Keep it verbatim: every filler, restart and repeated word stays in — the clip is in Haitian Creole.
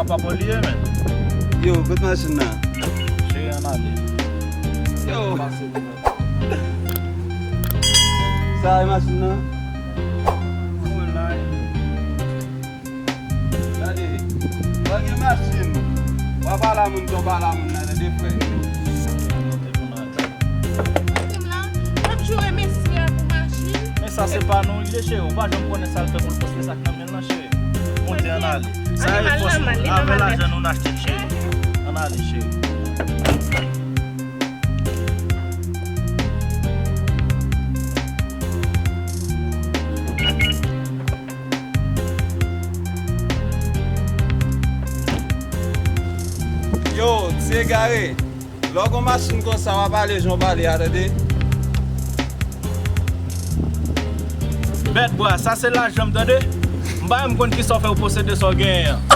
Papa li ye, men. Yo, kot machin nan? Cheri, ann ale. Yo. Sa e machin nan? Gade, pa gen machin. W ap pale a moun, jan w pale a moun nan, tande, frè. Monte m la, w ap joure mesye a pou machin. Men sa se pa nou li ye, cheri. Ou pa janm konnen sa l fè pou l poste sa k nan men l lan, cheri. Monte, ann ale. Sa e fòs nou. Avè lajan nou n achte l, cheri. Ann ale, cheri. Yo, ti egare. Lè w gon machin konsa, w ap pale jan w pale a, tande. Bèt bwa, sa se lajan m, tande. M pa menm konn kisa w fè w posede sa w genyen an.